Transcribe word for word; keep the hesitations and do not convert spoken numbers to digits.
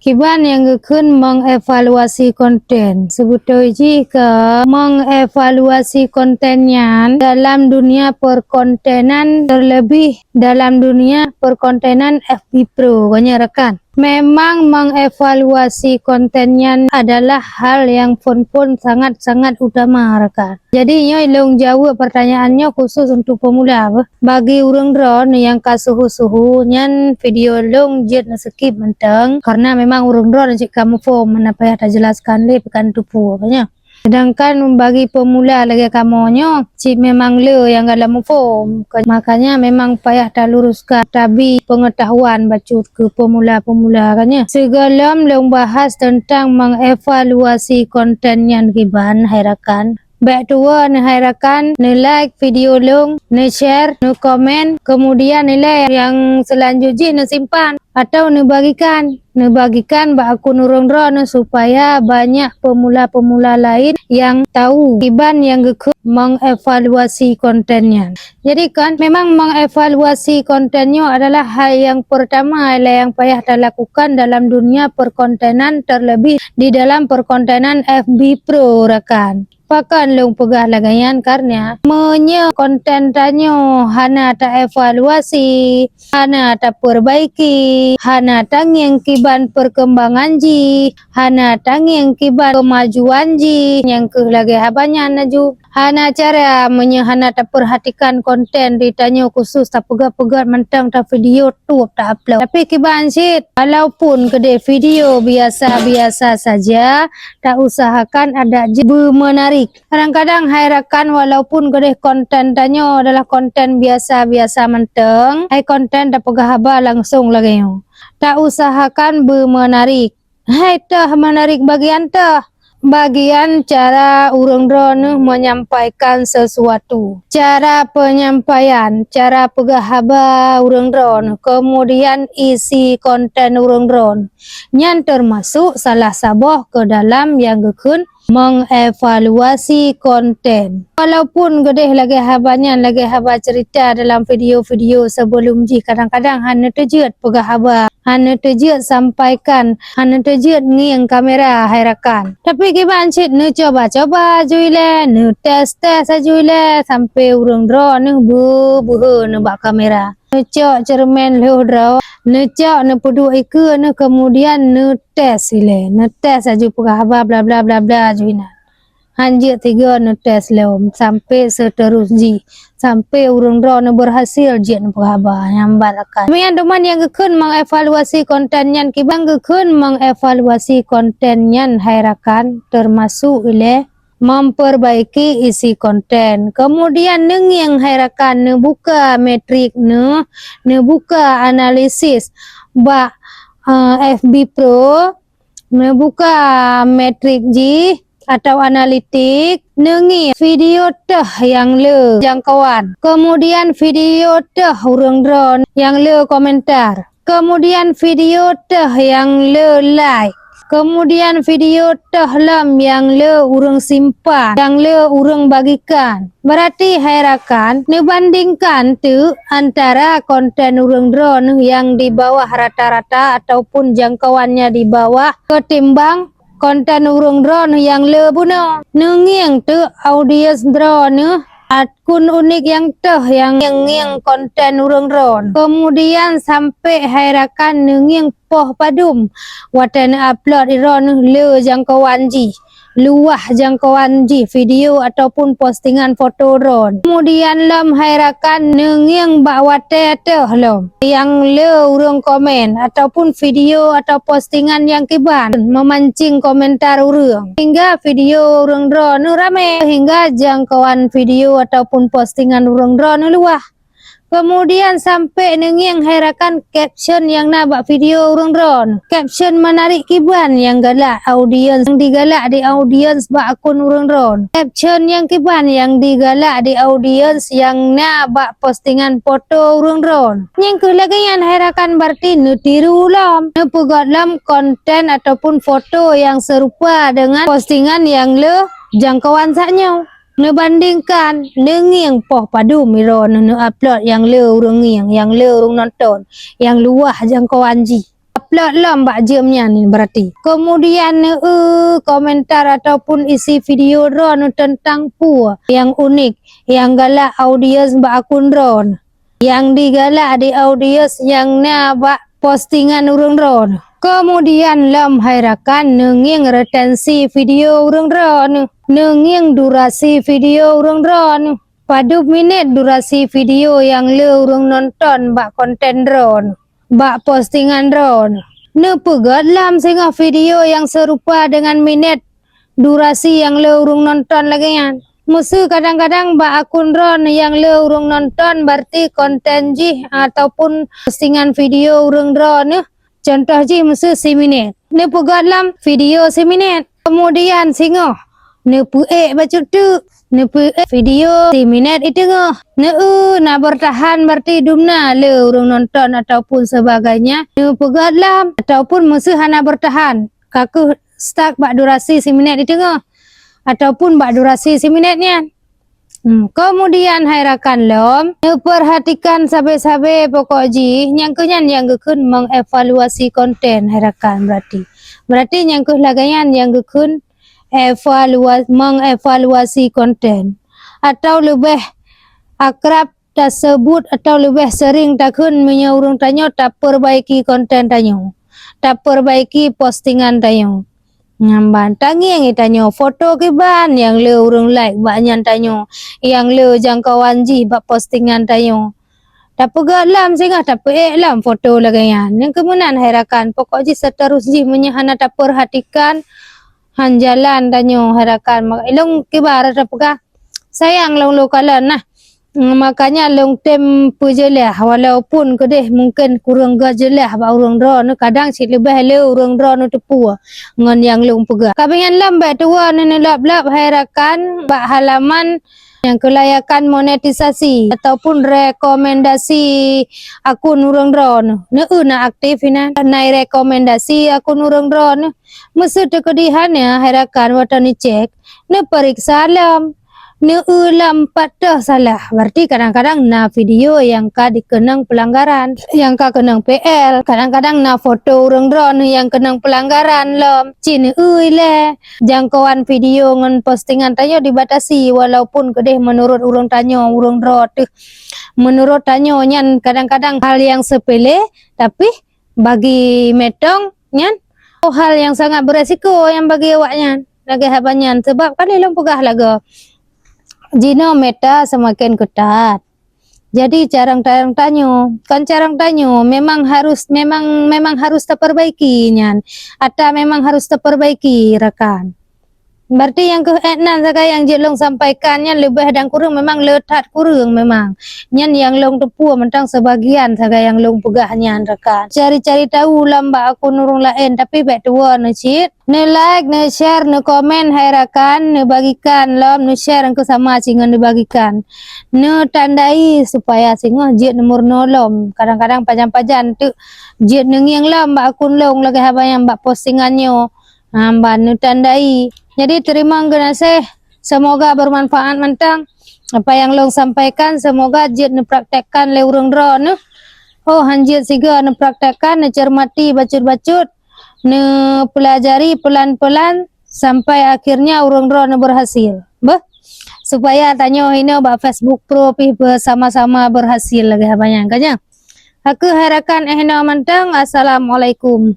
Kiban nyang geukheun mengevaluasi konten? Seubeutôi jih keu mengevaluasi konten nyan dalam dunia perkontenan, terlebih dalam dunia perkontenan F B Pro, kon nyan rakan. Memang mengevaluasi konten nyan adalah hal nyang phon-phon sangat-sangat utama, rakan. Jadi, nyoe lôn jaweueb pertanyaan nyoe khusus untuk pemula, beuh. Bagi ureuëng droeneuh nyang ka suhu-suhu, nyan video lôn jeuet neuskip mantong, karena memang ureuëng droeneuh cit ka muphom, hana payah tajeulaskan lé, pih ka neuteupeue, kon nyan. Sedangkan bagi pemula lagée kamoe nyoe, cit memang le nyang galak muphom. Makanya memang payah taluruskan, tabi pengetahuan bacut keu pemula-pemula, kon nyan. Sigohlom lôn bahas tentang mengevaluasi konten nyan kiban, hai rakan. Bék tuwoe neuh, hai rakan, neu-like video lôn, neu-share, neukomen, kemudian nilai nyang seulanjut jih neusimpan atau neubagikan. Neubagikan bak akun ureuëng droeneuh supaya banyak pemula-pemula laén nyang tahu kiban nyang geukheun mengevaluasi konten nyan. Jadi kan, memang mengevaluasi konten nyoe adalah hal nyang pertama nyang payah talakukan dalam dunia perkontenan, terlebih di dalam perkontenan F B Pro, rakan. Pakon lôn peugah lagée nyan? Karena meunyoe konten tanyoe hana taevaluasi, hana tapeurbaiki, hana tangieng kiban perkembangan jih, hana tangieng kiban kemajuan jih, nyang keuh lagée haba nyan laju. Hana cara meunyoe hana tapeurhatikan konten di tanyoe khusus, tapeugét-peugét mantong, tavideo tueb, ta-upload. Tapi kiban cit, walaupun keudeh video biasa-biasa saja, tausahakan adak jeuet beumeunarik. Kadang-kadang hai rakan, walaupun keudeh konten tanyoe adalah konten biasa-biasa mantong, hai konten tapeugah haba langsong lagée nyoe. Tausahakan beumeunarik. Hai teuh meunarik bagian teuh. Bagian cara ureuëng droeneuh menyampaikan sesuatu. Cara penyampaian, cara peugah haba ureuëng droeneuh, kemudian isi konten ureuëng droeneuh. Nyan termasuk salah saboh keu dalam nyang geukheun mengevaluasi konten. Walaupun keudeh lagée haba nyan, lagée haba cerita dalam video-video sebelum jih, kadang-kadang hana teujeuet peugah haba, hana teujeuet sampaikan, hana teujeuet ngieng kamera, hai rakan. Tapi kiban cit neucoba-coba aju ilée, neutes-tes aju ilée, sampai ureuëng droeneuh beu-beuhe neubak kamera. Neucok cermin lheueh droe, neucok neupeuduek ikeue neuh, kemudian neutes ilée, neutes aju peugah haba bla bla bla bla aju inan. Han jeuet tiga neutes lom, sampai seuterus jih, sampai ureuëng droeneuh berhasil jeuet neupeugah haba nyang ban rakan. Demikian teuma nyang geukheun mengevaluasi konten nyan kiban, geukheun mengevaluasi konten nyan hai rakan, termasuk ilée memperbaiki isi konten. Kemudian neungieng hai rakan, neubuka metrik neuh, neubuka analisis bak, eh, F B Pro, neubuka metrik jih atau analitik, neungieng video teuh nyang le jangkauan. Kemudian video teuh ureuëng droeneuh nyang le komentar. Kemudian video teuh nyang le like. Kemudian video teuh lom nyang le ureuëng simpan, nyang le ureuëng bagikan. Berarti hai rakan, neubandingkan teuk antara konten ureuëng droeneuh nyang di bawah rata-rata ataupun jangkauannya di bawah ketimbang konten ureuëng droeneuh nyang le bunoe. Neungieng teuk audiens droeneuh, akun unik nyang teuh nyang ngieng konten ureuëng droeneuh. Kemudian sampai hai rakan neungieng poh padum watée neu-upload droeneuh le jangkauan jih, luwah jangkauan jih video ataupun postingan foto droeneuh. Kemudian lom hai rakan neungieng bak watée teuh lom nyang le ureuëng komen ataupun video atau postingan nyang kiban memancing komentar ureuëng, hingga video ureuëng droeneuh ramé, hingga jangkauan video ataupun postingan ureuëng droeneuh luwah. Kemudian sampai neungieng hai rakan caption nyang na bak video ureuëng droeneuh. Caption meunarik kiban nyang galak audiens, nyang digalak di audiens bak akun ureuëng droeneuh. Caption nyang kiban nyang digalak di audiens nyang na bak postingan foto ureuëng droeneuh. Nyang keuh lagée nyan hai rakan, berarti neutiru lom, neupeugét lom konten ataupun foto nyang seurupa deungon postingan nyang le jangkauan saát nyoe. Neubandingkan, neungieng poh padum droeneuh neu-upload nyang le ureuëng ngieng, nyang le ureuëng nonton, nyang luwah jangkauan jih. Upload Lok lom bak jeuem nyan berarti. Kemudian, neueu komentar ataupun isi video droeneuh teuntang peue nyang unik, nyang galak audiens bak akun droeneuh. Nyang digalak di audiens nyang na bak postingan ureuëng droeneuh. Kemudian lom hai rakan neungieng retensi video ureuëng droeneuh, neungieng durasi video ureuëng droeneuh. Padub minét durasi video nyang le ureuëng nonton bak konten droeneuh, bak postingan droeneuh. Neupeugét lom singoh video nyang seurupa deungon minét durasi nyang le ureuëng nonton lagée nyan. Meuseu kadang-kadang bak akun droeneuh nyang le ureuëng nonton, berarti konten jih ataupun postingan video ureuëng droeneuh, contoh jih meuseu siminét. Neupeugét lom video siminét. Kemudian singoh neupeuék bacut teuk, neupeuék video siminét i teungoh. Neueu na beurtahan, berarti dumna le ureuëng nonton ataupun sebagainya. Neupeugét lom ataupun meuseu hana beurtahan, ka kheueh stuck bak durasi siminét di teungoh ataupun bak durasi siminét nyan. Hmm, kemudian hai rakan lom, neupeurhatikan sabe-sabe pokok jih, nyang keuh nyan nyang geukheun mengevaluasi konten hai rakan berarti. Berarti nyang keuh lagée nyan nyang geukheun evalua-, mengevaluasi konten. Atau leubeh akrab taseubut atau leubeh sering takheun meunyoe ureuëng tanyoe tapeurbaiki konten tanyoe, tapeurbaiki postingan tanyoe. Nyan ban tangieng tanyoe foto kiban nyang le ureuëng like bak nyan tanyoe, nyang le jangkauan jih bak postingan tanyoe. Tapeugét lom singoh tapeuék lom foto lagée nyan. Nyang keumeunan hai rakan, pokok jih seuterus jih meunyoe hana tapeurhatikan, han jalan tanyoe hai rakan. Maka ilong kiban tapeugah, sayang lôn lôn kalon nah. Makanya lôn tem peujeulaih, walaupun keudeh mungken kureueng geujeulaih bak ureuëng droeneuh, kadang cit leubeh le ureuëng droeneuh teupeu ngon nyang lôn peugah. Ka bingén lom bék tuwoe neuneulab-lab hai rakan bak halaman nyang keulayakan monetisasi ataupun rekomendasi akun ureuëng droeneuh. Neueu na aktif inan, na rekomendasi akun ureuëng droeneuh. Meuseu teukeudi hana hai rakan watée neucek, neupeuriksa lom. Neueu lom pat toh salah. Berarti kadang-kadang na video nyang ka dikeunong peulanggaran, nyang ka keunong P L. Kadang-kadang na foto ureuëng droeneuh nyang keunong peulanggaran lom. Cit neueu ilée. Jangkauan video ngon postingan tanyoe dibatasi, walaupun keudeh menurut ureuëng tanyoe, ureuëng droe teuh, menurut tanyoe nyan kadang-kadang hal nyang sepele, tapi bagi meutong nyan, oh, hal nyang sangat beresiko nyang bagi awaknyan. Lagée haba nyan, sebab ka lheueh lôn peugah lagoe, jinoe Meta semakin ketat. Jadi carong-carong tanyoe, kon carong tanyoe, memang harus, memang, memang harus taperbaiki nyan. Ata memang harus taperbaiki rakan. Berarti nyang keuh ék nan sagai nyang jeuet lôn sampaikan nyan leubeh dan kureueng memang le that kureueng memang. Nyan nyang lôn teupeu mantong sebagian sagai nyang lôn peugah nyan rakan. Cari-cari tahu lam bak akun ureuëng laén, tapi bék tuwoe neucit. Neu-like, neu-share, neukomen hai rakan, neubagikan lom, neu-share engkeu sama singoh neubagikan. Neutandai supaya singoh jeuet neumeurunoe lom. Kadang-kadang pajan-pajan teuk jeuet neungieng lom bak akun lôn lagée haba nyang bak postingan nyoe. Ha, ban neutandai. Jadi teurimong geunaséh, semoga bermanfaat mantong apa nyang lôn sampaikan, semoga jeuet neupraktekkan lé ureuëng droeneuh. Oh, han jeuet sigoe neupraktekkan, neuceurmati bacut-bacut, neupeulajari peulan-peulan sampai akhirnya ureuëng droeneuh berhasil. Beuh, supaya tanyoe inoe bak Facebook Pro pih beusama-sama berhasil lagée haba nyan ka nyan. Hakeu hai rakan eh inoe mantong, assalamualaikum.